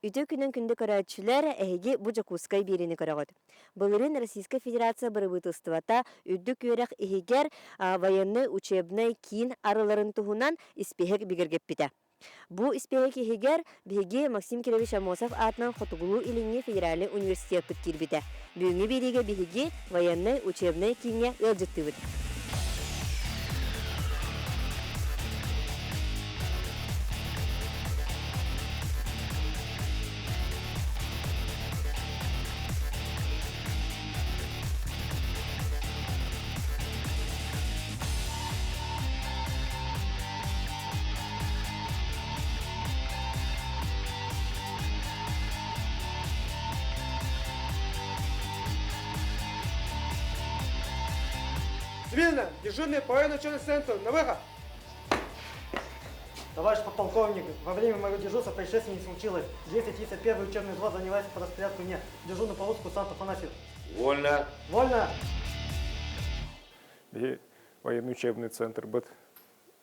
Үтүө күнүн күндү көрөөччүлэр, эһиги бу Дьокуускай биэриини көрөҕүт. Былырыын Российскай Федерация бырабыыталыстыбата үрдүк үөрэх иһигэр военнай учебнай киин арыларын туһунан испииһэк бигэргэппитэ. Бу испииһэк иһигэр биһиги Максим Кирович Аммосов аатынан Хотугулуу-Илиҥҥи федеральнай университеппыт киирбитэ. Бүгүҥҥү биэриигэ биһиги военнай учебнай кииҥҥэ ыалдьыттыыбыт. Смирно! Дежурный по военно-учебный центр! На выход! Товарищ подполковник, во время моего дежурства происшествие не случилось. 231 учебный взвод занимается по распорядку мне. Дежурный по русскому Санту Афанасьев. Вольно! Вольно! Биһи военный учебный центрбыт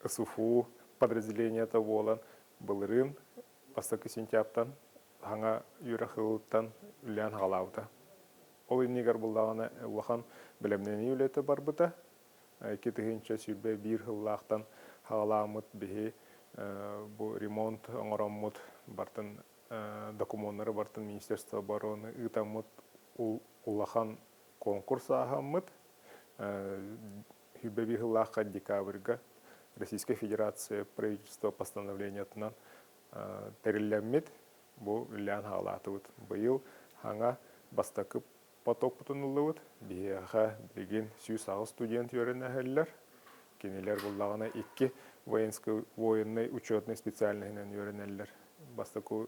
СФУ подразделениета буолан былырыын бастакы сентябтан саҥа үөрэх ыылыттан үлэлээн хаалаабыта. Ол иннигэр буллаҕына улахан бэлэмнэнии үлэтэ барбыта. 2021 сыллаахтан хаалааммыт биһи бу ремонт оҥороммут бартын докумуоннары бартын Министерство обороны ыытаммыт улахан конкурс ааһаммыт. Хүбэби сыллаахха декабрьга Российская Федерация правительство постановлениетынан тэриллэммит бу үлэлээн хаалаатыбыт. Быйыл хаҥа бастакы потокпутун ыллыбыт. Биһиэхэ билигин 108 студент үөрэнэһэллэр. Кинилэр буллаҕына икки воинской военный учетный специальноһынан үөрэнэллэр. Бастакы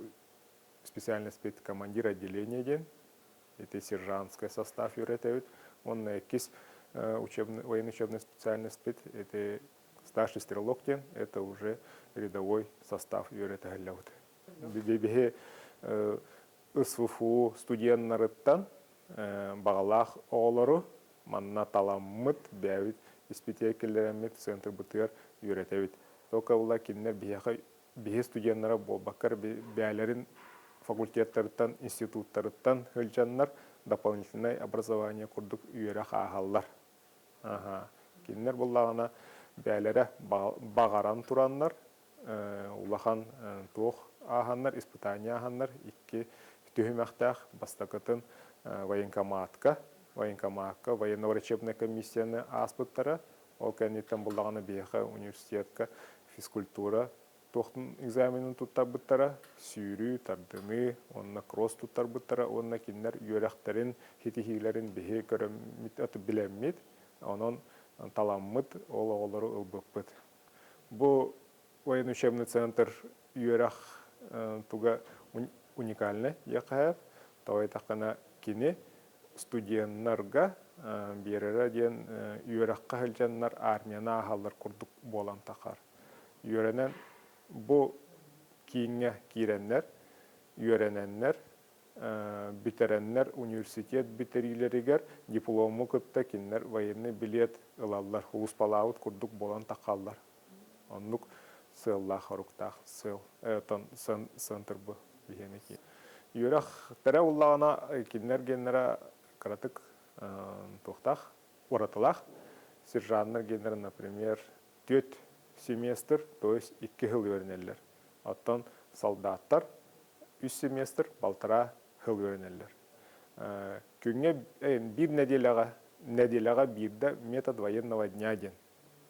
специальность командир отделения диэн ити сержантскай состав үөрэтэбит. Уонна иккис учебный, военно-учебная специальностьпит это старший стрелок диэн, это уже рядовой состав үөрэтэ Биһи СВФУ студеннарыттан баҕалаах оҕолору манна таламмыт, бэйэбит испитиэкэлэрэммит центрбытыгар үөрэтэбит. Только була кинилэр биһиэхэ биһи студеннара буолбаккар бэйэлэрин факультеттарыттан, институттарыттан сылдьаннар дополнительное образование курдук үөрэх ааһаллар. Аха. Кинилэр буллаҕына бэйэлэрэ баҕаран тураннар улахан туох ааһаннар, испытание ааһаннар икки түһүмэхтээх бастакытын военкоматка, военкоматка военно-врачебная комиссияны ааспыттара. Ол кэнниттэн буллаҕына биһиэхэ университетка физкультура туохтун экзаменын туттарбыттара, сүүрүү, тардыныы уонна кросс туттарбыттара уонна кинилэр үөрэхтэрин, ситиһиилэрин биһи көрөммүт, билэммит, онон таламмыт ол оҕолору ылбыппыт. Бу военно-учебный центр үөрэх туга уникальный диэххэ тоҕо диэтэххинэ кини студеннарга биэрэрэ диэн үөрэххэ сылдьаннар армияны ааһаллар курдук буолан тахар. Үөрэнэн бу кииҥҥэ киирэннэр, үөрэнэннэр, бүтэрэннэр университет бүтэриилэригэр диплому кытта кинилэр военный билет ылаллар, улууспалаабыт курдук буолан таххаллар. Оннук сыаллаах-соруктаах сыал, центр бу биһиэнэ киин. Үөрэхтэрэ уллаҕына кинилэр геннэрэ кыратык туохтаах, уратылаах. Сержаннар геннэрэ, например, түөрт семестр, то есть икки сыл үөрэнэллэр. Оттон солдаттар үс семестр, балтараа сыл үөрэнэллэр. Күҥҥэ биир нэдиэлэҕэ, нэдиэлэҕэ биирдэ метод военного дня диэн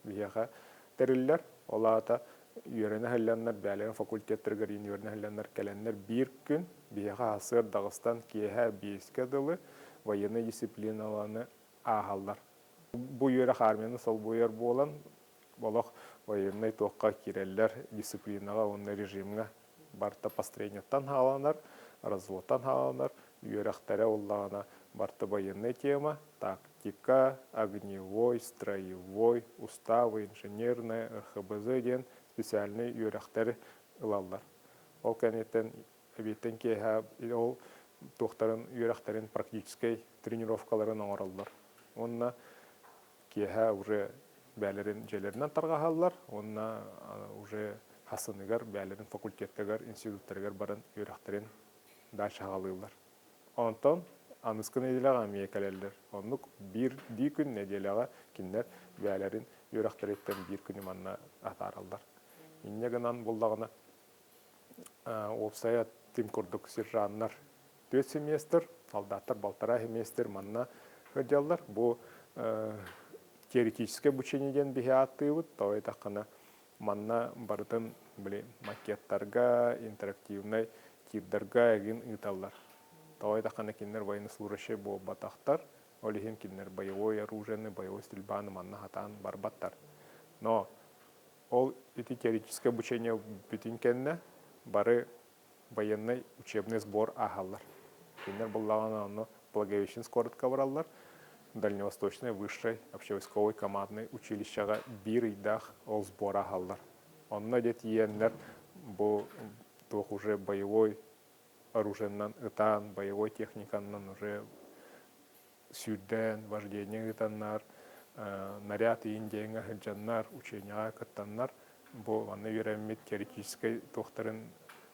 биһиэхэ тэриллэр. Ол аата үөрэнэ сылдьаннар, бэйэлэрин факультеттарыгар үөрэнэ сылдьаннар кэлэннэр биир күн биһиэхэ сарсыарда даҕыстан киэһэ биэскэ дылы военнай дисциплиналаны ааһаллар. Бу үөрэх армияны солбуйар буолан, олох военнай туохха киирэллэр, дисциплинаҕа уонна режимҥэ барыта построениеттан хааланар, разводтан хааланар, үөрэхтэрэ уллаҕына барыта военнай тема, тактика, огневой, строевой, уставы, инженерная, РХБЗ диэн специальнай үөрэхтэри ылаллар. Ол кэнниттэн эбиэттэн киэһэ ол туохтарын үөрэхтэрин практическай тренировкаларын оҥороллор. Уонна киэһэ уже бээлэрин дьиэлэринэн тарҕаһаллар уонна уже хасыныгар бээлэрин факультеттарыгар, институттарыгар баран үөрэхтэрин Дальше аҕалыыллар. Онтон аныскы нэдиэлэҕэ эмиэ кэлэллэр. Оннук биирдии күн нэдиэлэҕэ кинилэр бэйэлэрин үөрэхтэриттэн биир күнү манна атаараллар. Инньэ гынан буллаҕына уопсайа тим курдук сержаннар түөрт семестр, солдаттар балтараа семестр манна сылдьаллар. Бу теоретическое обучение диэн биһи ааттыыбыт. Тоҕо диэтэххинэ манна барытын били макеттарга, интерактивнай тирдарга игин ыыталлар. Тоҕо диэтэххинэ кинилэр военнослужащие буолбатахтар, ол иһин кинилэр боевой оружиены, боевой стрельбаны манна сатаан барбаттар. Но ол ити теоретическое обучение бүтүн кэннэ бары военный учебный сбор ааһаллар. Кинилэр буллаҕына онно Благовещенск куоратка бараллар, Дальневосточное высшее общевойсковой командное училищеҕа биир ыйдаах ол сбор ааһаллар. Онно дьэ тиийэннэр бу туох уже боевой оружиеннан ытаан, боевой техниканнан уже сүүрдээн, вождение ыытаннар, наряд иин диэҥҥэ сылдьаннар, учениеҕа кыттаннар, бу манна үөрэммит теоретическай туохтарын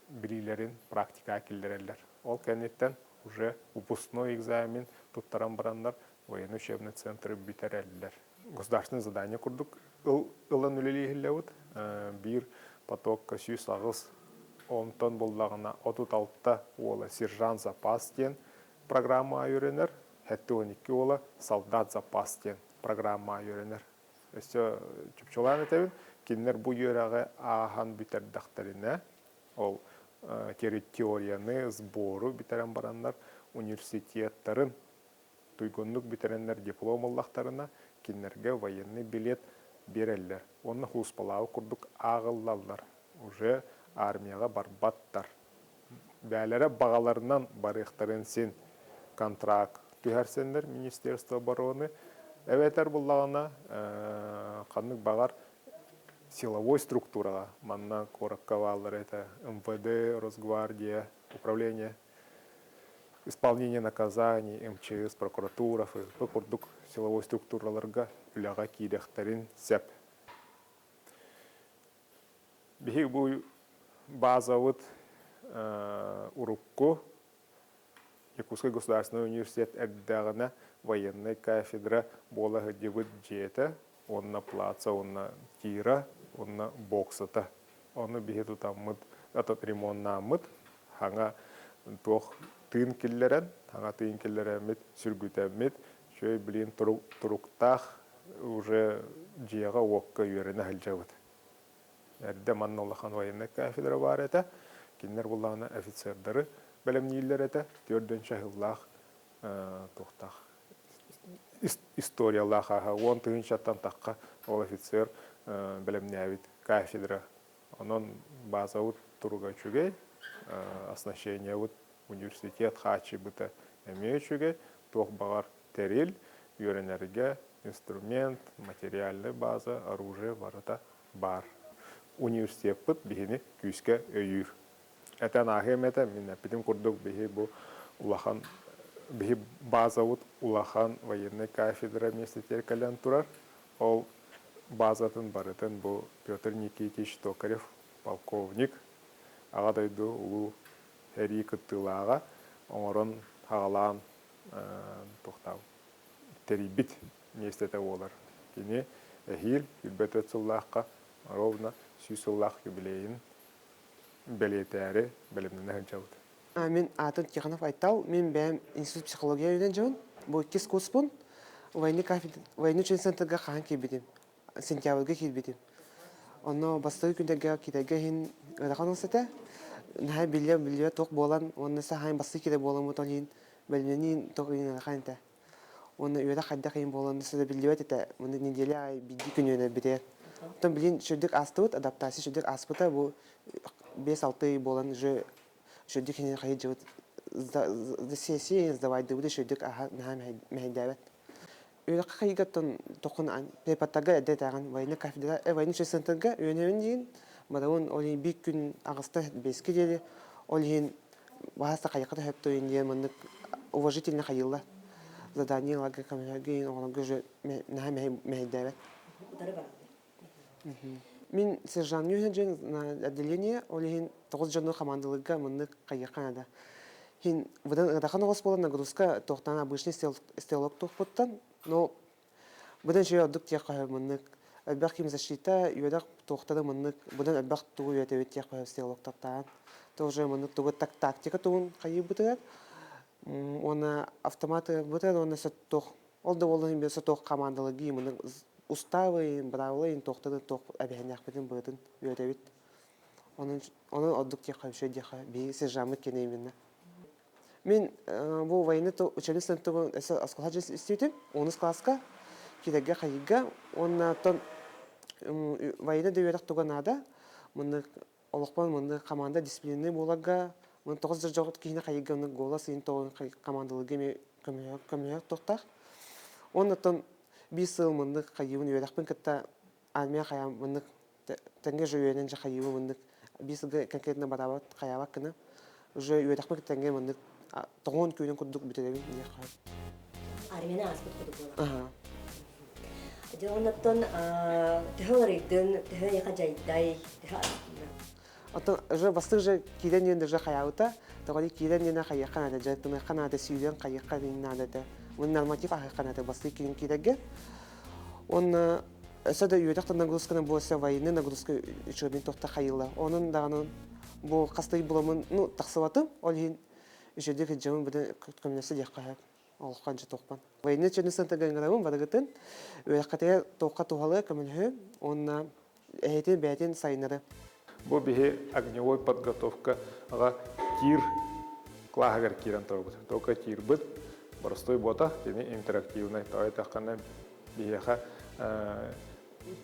билиилэрин практикаҕа киллэрэллэр. Ол кэнниттэн уже выпускной экзамен туттаран бараннар военный учебный центры бүтэрэллэр. Государственное задание курдук ылан үлэлииһиллэбит. Биир потокка 108 онтон буллаҕына 36 уола сержант запас диэн программаҕа үөрэнэр, 72 уола солдат запас диэн программаҕа үөрэнэр. Өссө чопчулаан этэбин, кинилэр бу үөрэҕи ааһан бүтэрдэхтэринэ, ол теорияны, сбору бүтэрэн бараннар университеттарын туйгуннук бүтэрэннэр диплом ыллахтарына, кинилэргэ военный билет биэрэллэр уонна һууспалаабы курдук ааҕыллаллар, уже армияҕа барбаттар. Бээлэрэ баҕаларынан барыахтарын син контракт түһэрсэннэр Министерство обороны эбэтэр буллаҕына ханнык баҕар силовой структураҕа манна куоракка бааллар это МВД, Росгвардия, управление исполнение наказаний, МЧС, прокуратура, ФСБ курдук силовой структураларга үлэҕэ киириэхтэрин сөп. Биһиги бу базабыт урукку Якутский государственный университет эрдэҕинэ военнай кафедра буола сылдьыбыт дьиэтэ уонна плаца уонна тира уонна боксата. Ону биһи тутаммыт, этот ремоннааммыт, хаҥа туох тыын киллэрэн, хаҥа тыын киллэрэммит, сүргүтэммит, үчүгэй блин туруктаах уже дьиэҕэ-уокка үөрэнэ сылдьабыт. Эрдэ манна улахан военнай кафедра баар этэ. Кинилэр буллаҕына офицердары бэлэмнииллэр этэ. Түөрдүн чаһыллаах туохтаах историялаах ааһа 10 тыһыынчаттан тахха ол офицер бэлэмнээбит кафедра. Онон базабыт туруга үчүгэй, оснащениебыт университет хааччыйбыта эмиэ үчүгэй, туох баҕар тэрил, үөрэнэргэ инструмент, материальная база, оружие барыта баар. Университеппыт биһини күүскэ өйүүр. Этэн ааһыам этэ, мин эппитим курдук биһи бу улахан биһи базабыт улахан военный кафедра миэстэтигэр кэлэн турар. Ол базатын барытын бу Петр Никитич Токарев полковник, Аҕа дойду улуу сэрии кыттыылааҕа оҥорон хаҕалаан туохтаабыт тэрийбит миэстэтэ буолар. Кини эһиил 24 сыллаахха ровно 100 сыллаах юбилейын бэлиэтээри бэлэмнэнэ сылдьабыт. Мин аатым Тихонов Айтал, мин бэйэм институт психология үөрэнэн дьон. Бу иккис курспун военный кафедра военный учебный центрга хаһан киирбитим. Сентябрьга киирбитим. Онно бастакы күннэргэ киирэргэ иһин ыарахан ылс этэ. Наһаа биллэ биллибэт туох буолан уонна саһаан бастакы киирэ буоламмыт ол иһин бэлэмнэнии туох иһин ыарахан этэ. Уонна үөрэх хайдах иһин буолан да биллибэт этэ. Уонна неделя аайы биирдии күн үөрэнэрбитигэр. Оттон билин үчүгэйдик аастыбыт, адаптация үчүгэйдик ааспыта. Бу 5-6 ый буолан уже үчүгэйдик иһин хайдьыбыт за сессия сдавайдыбыт үчүгэйдик аһа наһаа мэһэйдээбэт. Үөрэххэ хайыгаттан тохун преподтарга эрдэ этээҕин военный кафедра военный центрга үөрэнэбин диин барабын ол иһин биир күн аҕыста бэске диэри ол иһин баһаста хайыха да сөптөйүн диэн маннык уважительно хайыылла задание ыларга көмөлөһөргө иһин оҕолорго уже наһаа мэһэйдээбэт. Мин сержант үһүн дьон отделение ол иһин тоҕус дьону хамаандалыырга маннык хайыахха наада. Хин быдан ыарахан оҕус буолан нагрузка туохтаан обычный стрелок туохпуттан, но быдан үчүгэй ордук диэххэ маннык элбэх химзащита үөрэх туохтара маннык быдан элбэх тугу үөтэбит диэххэ стрелоктартаан тоже маннык тугу тактика тугун хайыыбытыгар уонна автомат бытыгар уонна туох ол да буоллун иһин туох командалыгыы маннык уставы правила ин туохтары туох эбэһэннээхпитин быатын үөтэбит Онон, онон ордук диэххэ үчүгэй диэххэ биһиги сержаммыт киэнэ именно. Мин бу военный учебный центрын оскуола истибитим, онус класска, киирэргэ хайыыга уонна оттон военный да үөрэх туга наада. Муннук олохпон муннук команда дисциплинный буоларга, мун тоҕус дьордьоҕут киһини хайыыга оннук голос иин тоҕун командалыга эмиэ көмөлөһөр туохтаах. Уонна оттон биир сыл муннук хайыыбын үөрэхпин кытта армия хайаан муннук тэҥҥэ же үөрэнэн же хайыыбы мыннык биир сылга конкретно бараабат хайаабат гына уже үөрэхпин тэҥҥэ мыннык тоҕуон күүнүн курдук бүтэрэбин диэххэ Армияны ааспыт курдук буолар. Дьэ оннуттан төһө уларыйдын, төһө эйиэхэ дьайдай, төһө Оттон уже бастык же киирэн диэн даже хайаабыта, тоҕо киирэн диэн хайыахха наада, дьарыктаныахха наада, сүүрэн хайыахха наада этэ. Норматив аһыахха наада бастык киирэн киирэргэ. Уонна Өссө да үөрэх да нагрузканы бу өссө военный нагрузка үчүгэйин туохта хайыла. Онон даҕаны бу хастый буламын ну тахсыбатым. Ол иһин үчүгэйдик сылдьабын быдан көмөлөсө диэххэ сөп. Олоххо анча туохпан. Военный учебный центрга ыҥырабын барыгытын. Үөрэххитигэр туохха туһалыа көмөлөһүм уонна эһэтин бэйэтин сайыннары. Бу биһи огневой подготовкаҕа тир клаһыгар киирэн турабыт. Только тирбит простой буота, кини интерактивный. Тоҕо эттэххинэ биһиэхэ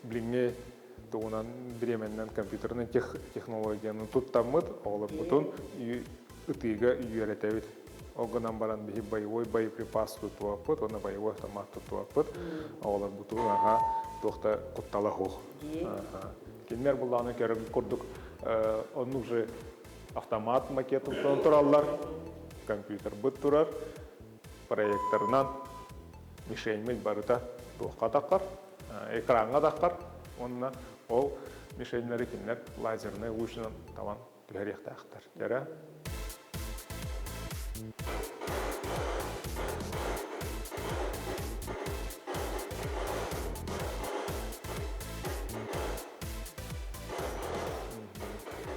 билиҥҥи тугунан бириэмэннэн компьютернай технологияны туттаммыт оҕолорбутун ытыыга үөрэтэбит. Ол гынан баран биһи боевой боеприпас туттубаппыт уонна боевой автомат туттубаппыт. Оҕолорбутун аха туох да куттала суох. Кинилэр буллаҕына көрөр курдук оннук же автомат макет туттан тураллар, компьютербыт турар, проекторынан мишеньмит барыта туохха таххар, экраҥҥа таххар уонна ол мишеньнэри кинилэр лазернай лучынан табан түһэриэхтээхтэр. Дьэрэ.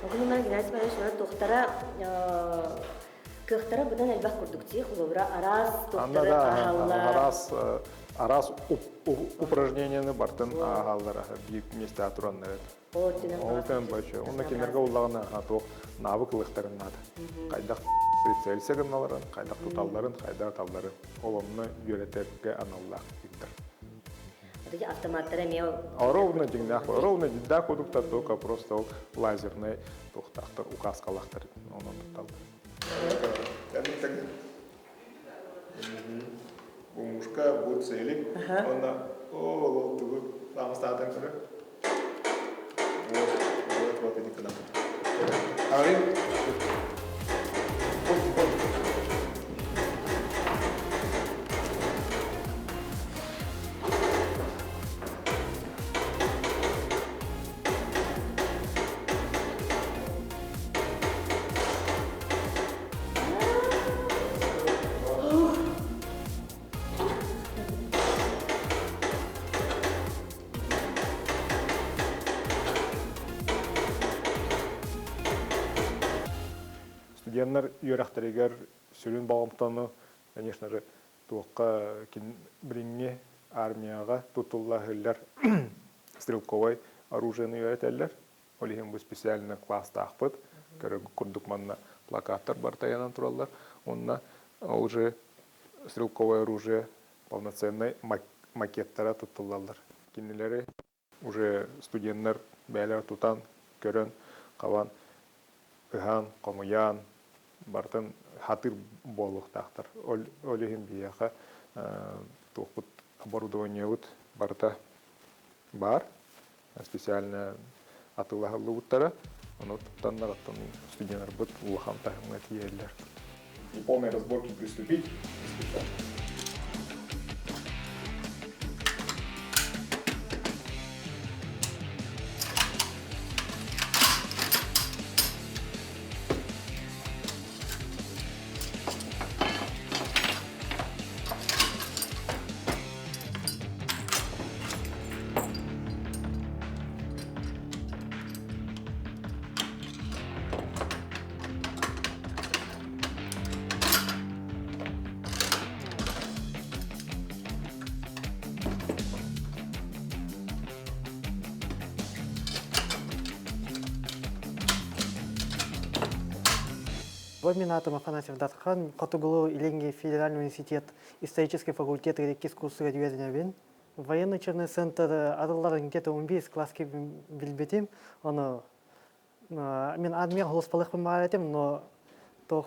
Огунуман Геннадий Иванович туохтара Кыахтара быдан элбэх курдук дии, холобура араас туохтары ааһаллар. Араас араас упражнениены бартын ааһаллар биир миэстэҕэ тураннар Ол тэн бачы. Онно кинилэргэ уллаҕына туох навык ылыахтарын наада. Хайдах прицелься гыналарын, хайдах туталларын, хайдах аталларын. Ол онно үөрэтэргэ аналлаах тиктэр. Автоматтара эмиэ Ровно дьиҥнээх, ровно дьиҥнээх курдуктар, только просто ол лазерный туохтаахтар, указкалаахтар онон тутталлар. Бу мушка, бу целик, онно ол тугу ламыстаатан көрө. Вот, вот, вот, иди кына. Арин. Вот, вот. Студеннар үөрэхтэригэр сүрүн болҕомтону, конечно же, туохха билиҥҥи армияҕа тутулла сылдьар стрелковай оружиены үөрэтэллэр. Ол иһин бу специальный класстаахпыт. Көрөр курдук манна плакаттар бартайанан тураллар. Уонна уже стрелковое оружие полноценный макеттара туттуллаллар. Кинилэри уже студеннар бэйэлэр тутан, көрөн, хабан, ыһан, хомуйан, барытын хатыр буолуохтаахтар. Ол, ол иһин биһиэхэ туохпут оборудованиебыт барыта баар. Специально атыылаһыллыбыттара. Ону туттаннар оттон студеннарбыт улахан таһымҥа тиийэллэр. Неполной разборки приступить. Мин аатым Афанасьев Дархан, Хотугулуу-Илиҥҥи федеральный университет исторический факультет иккис курсугар үөрэнэбин. Военный учебный центр арылларын где-то 15 класска билбитим. Ону мин армия сулууспалыахпын баҕарар этим, но туох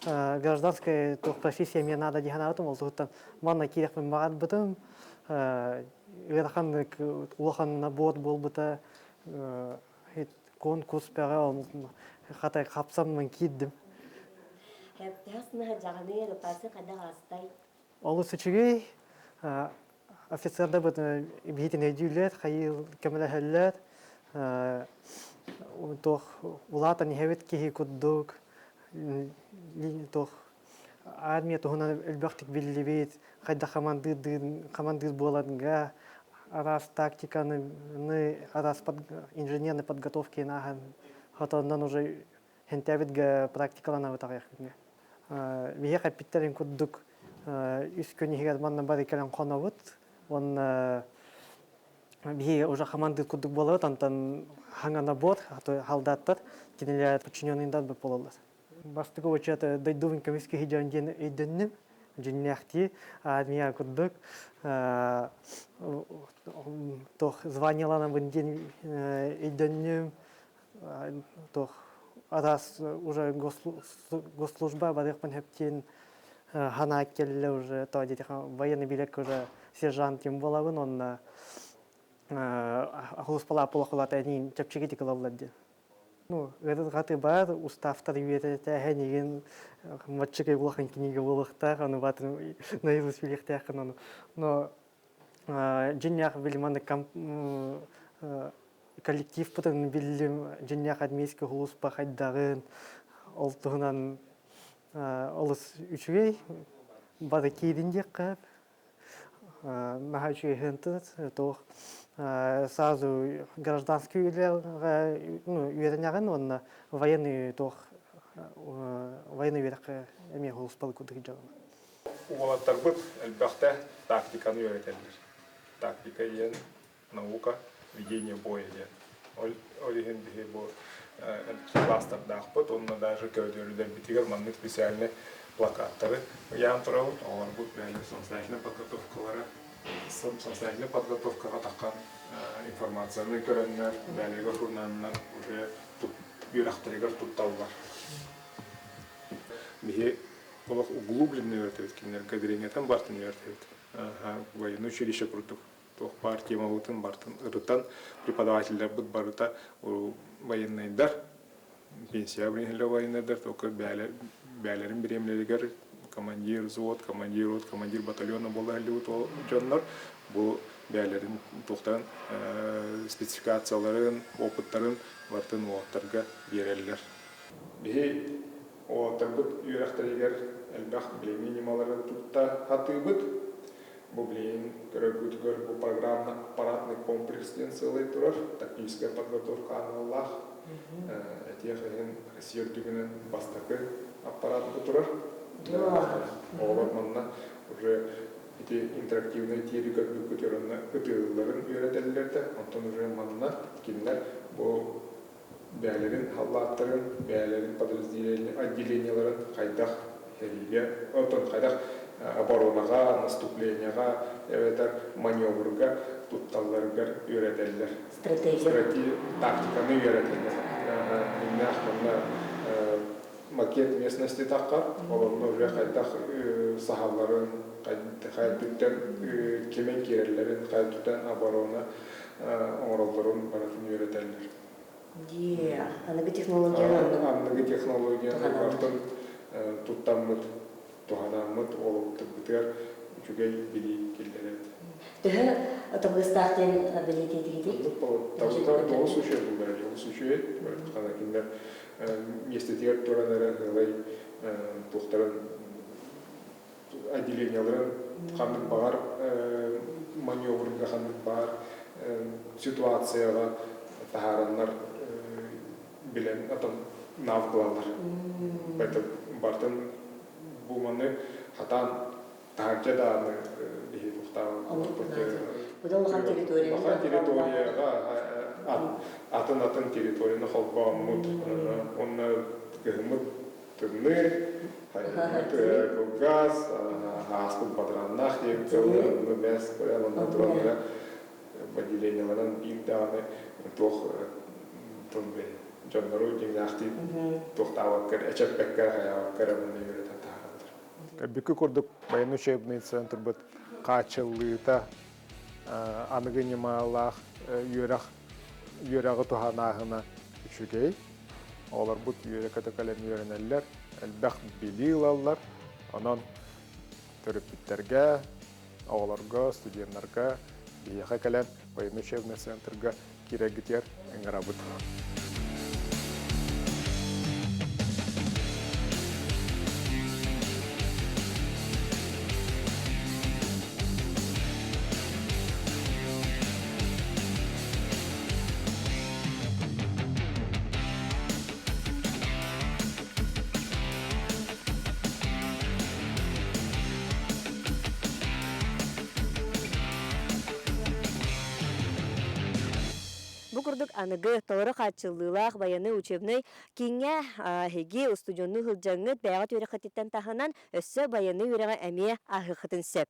гражданская туох профессия мне надо дии санаабытым. Ол туһуттан манна киириэхпин баҕарбытым. Ыарахан улахан набор буолбута. Конкурс бөҕө хата хапсаммын киирдим. Дьаҕаныы адаптация хайдах аастай? Олус үчүгэй. Офицердарбыт биһитин өйдүүллэр, хайыы көмөлөһөллөр. Туох улаатан иһэбит киһи курдук туох армия туһунан элбэхтик биллибит, хайдах хамандыырдыын хамандыыр буоларга араас тактиканы, араас инженерной подготовканы ааһан хотоннон уже хэнтээбит практикаланабыт аҕыйах күҥҥэ. Биһиэхэ эппиттэрин курдук үс күн иһигэр манна бары кэлэн хонобут уонна биһиги уже хамандыыр курдук буолабыт, онтон хаҥа набор, халдааттар кинилэр подчиненныйдар буолаллар. Бастакы учет дойдубун көмүс киһи дьон диэн өйдөннүм. Дьиннээхтии армия курдук туох званиеланабын диэн өйдөннүм. Туох араас уже госслужба барыахпын сөптүүн санаа кэллэ уже то военный билек уже сержант ким буолабын онно сулууспалаах буолахулата эниин чэпчэкитик ылаллар диэн. Ну, ыарырҕаты баар, уставтар үөрэтээһин игин маччыкай улахан кинигэ буолуохтаах, аны баатын наизусть билиэхтээххин ону. Но дьиннээх били коллективпытын биллим, дьиннээх армейский сулууспа хайдаҕын, ол туһунан олус үчүгэй, бары киирин диэххэ наһаа үчүгэй туох сразу гражданский үлэҕэ ну үөрэнэҕин уонна военный туох военный үөрэххэ эмиэ сулууспалы курдук дьаҕын. Уолаттарбыт элбэхтэ тактиканы үөрэтэллэр. Тактика диэн наука, ведение боя диэн. Ол, ол иһин биһи бу класстардаахпыт уонна даже көрдөрүүлэрбитигэр маннык специальный плакаттары ыйаан турабыт. Оҕолорбут бэйэлэрин самостоятельной подготовкалара самостоятельной подготовкаҕа таххан информацияны көрөннөр, бэйэлэригэр сурунааннар уже үөрэхтэригэр тутталлар. Биһи олох углубленный үөрэтэбит кинилэргэ дириҥэтэн бартын үөрэтэбит. Военное училище курдук туох баар темабытын барытын ырытан преподавателлэрбит барыта военнайдар пенсия билинэллэр военнайдар только бээлэрин бириэмэлэригэр командир взвод командир рот командир батальона буола сылдьыбыт дьоннор бу бээлэрин туохтарын спецификацияларын опыттарын барытын уолаттарга биэрэллэр. Биһи уолаттарбыт үөрэхтэригэр элбэх билиҥҥи ньымалары тутта сатыыбыт. Бу билигин көрөргүтүгэр бу программно-аппаратный комплекс диэн сыалай турар, тактическая подготовка аналлаах. Этиэх иһин Россия үрдүгүнэн бастакы аппарат бу турар. Оҕолор манна уже ити интерактивнай тиэри көрбүккүт уонна ытыылларын үөрэтэллэр да, онтон уже манна кинилэр бу бэйэлэрин халлааттарын, бэйэлэрин подразделение отделениеларын хайдах сэриигэ, оттон хайдах оборонаҕа, наступлениеҕа эбэтэр маневрга тутталларыгар үөрэтэллэр. Стратегия. Стратегия, тактиканы үөрэтэллэр. Иннээх манна макет местности таххар, олорно уже хайдах саһалларын, хайдыктан кимэн киирэллэрин, хайдыктан оборона оҥороллорун барытын үөрэтэллэр. Дии, аныгы технологияны аныгы технологияны барытын туттаммыт, туһанаммыт олохтубутугар үчүгэй билии киллэрэр. Төһө табыгастаах диэн бэлиэтиэтигитий? Табыгар олус үчүгэй буллар, олус үчүгэй. Кинилэр миэстэтигэр туран эрэ ылай туохтарын отделениеларын ханнык баҕар маневрга ханнык баҕар ситуацияҕа таһаараннар билэн атын навыклалар. Поэтому бартын бу маны хатаан таһырдьа даҕаны биһи Улахан территорияны улахан территорияҕа атын атын территорияны холбооммут онно кыһыммыт. Тымныы, хайыҥҥыт кылгас, ааспыт бадарааннаах диэн тылы онно бэс көрөн онно туран отделениеларынан биир даҕаны туох тыл дьоннору дьиҥнээхтии туохтаабакка эчэппэккэ хайаабакка эрэ манна үөрэтэн таһаараллар. Бүкү курдук военный учебный центрбыт хааччыллыыта аныгы ньымалаах үөрэх үөрэҕи туһанааһына үчүгэй. Оҕолорбут үөрэ-көтө кэлэн үөрэнэллэр, элбэх билии ылаллар. Онон төрөппүттэргэ, оҕолорго, студеннарга биһиэхэ кэлэн военный учебный центрга киирэргитигэр ыҥырабыт. Бу курдук аныгы толору хааччыллыылаах байыаннай учебнай кииҥҥэ эһиги устудьуоннуу сылдьаҥҥыт бэйэҕит үөрэххититтэн таһынан өссө байыаннай үөрэҕи эмиэ ааһыаххытын сөп.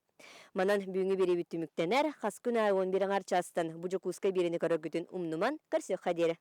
Манан бүгүҥҥү биэриибит түмүктэнэр. Хас күн аайы 11 аҥар чаастан бу Дьокуускай биэриини көрөргүтүн умнуман, көрсүөххэ диэри.